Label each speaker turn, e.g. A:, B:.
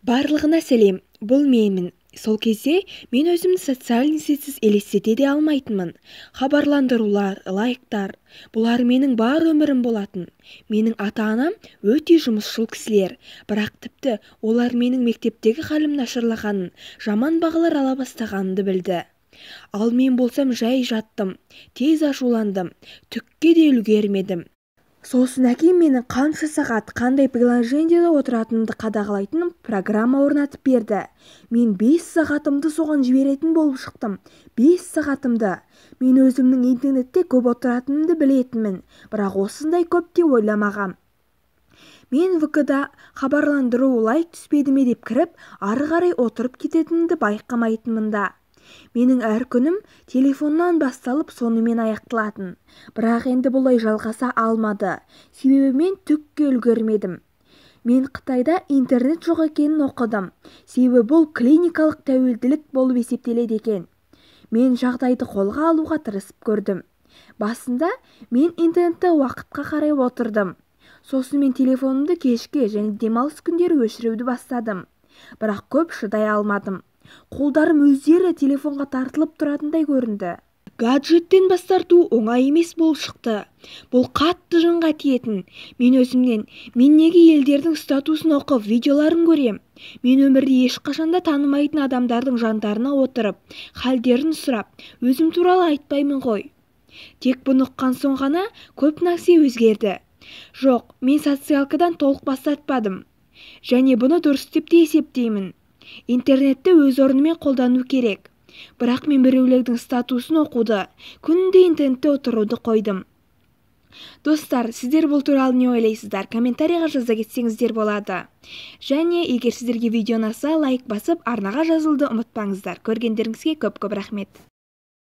A: Барлығына сәлем, бұл менмін. Сол кезде мен өзімді социальный сетьсіз елестете де алмайтынмын. Хабарландырулар, лайктар – бұлар менің бар өмірім болатын. Менің ата-анам өте жұмысшыл кісілер, бірақ тіпті олар менің мектептегі халім нашарлағанын, жаман бағалар ала бастағанымды білді. Ал мен болсам жай жаттым, тез ашуландым, түкке де үлгермедім. Сосын әкем менің қанша сағат қандай приложениеде отыратынымды қадағалайтын программа орнатып берді. Мен 5 сағатымды соған жіберетін болып шықтым. 5 сағатымды! Мен өзімнің интернетте көп отыратынымды білетінмін, бірақ осындай көп деп ойламағам. Мен ВК-да хабарландыру, лайк түспеді ме деп кіріп, ары қарай отырып кететінімді байқамайтынмын да. Менің әр күнім телефоннан басталып, сонымен аяқталатын. Бірақ енді бұлай жалғаса алмады, себебі мен түкке үлгермедім. Мен Қытайда интернет жоқ екенін оқыдым, себебі бұл клиникалық тәуелділік болып есептеледі екен. Мен жағдайды қолға алуға тырысып көрдім. Басында мен интернетті уақытқа қарай отырдым. Сосын мен телефонымды кешке және демалыс күндері өшіруді бастадым. Бірақ көп шыдай алмадым. Қолдарым өздері телефонға тартылып тұратындай көрінді. Гаджеттен бас тарту оңай емес болып шықты. Бұл қатты жынға тиетін. Мен өзімнен: «Мен неге елдердің статусын оқып, видеоларын көрем? Мен өмірде ешқашанда танымайтын адамдардың жандарына отырып, халдерін сұрап, өзім туралы айтпаймын ғой». Тек бұны ұққан соң ғана көп нәрсе өзгерді. Жоқ, мен социалкадан толық бас тартпадым. Және бұны дұрыс деп те есептеймін. Интернетті өз орнымен қолдану керек. Бірақ мен біреулердің статусын оқуды, күнде интернетте отыруды қойдым. Достар, сіздер бұл туралы не ойлайсыздар? Комментарийға жаза кетсеңіздер болады. Және егер сіздерге видео ұнаса, лайк басып, арнаға жазылуды ұмытпаңыздар. Көргендеріңізге көп-көп рахмет.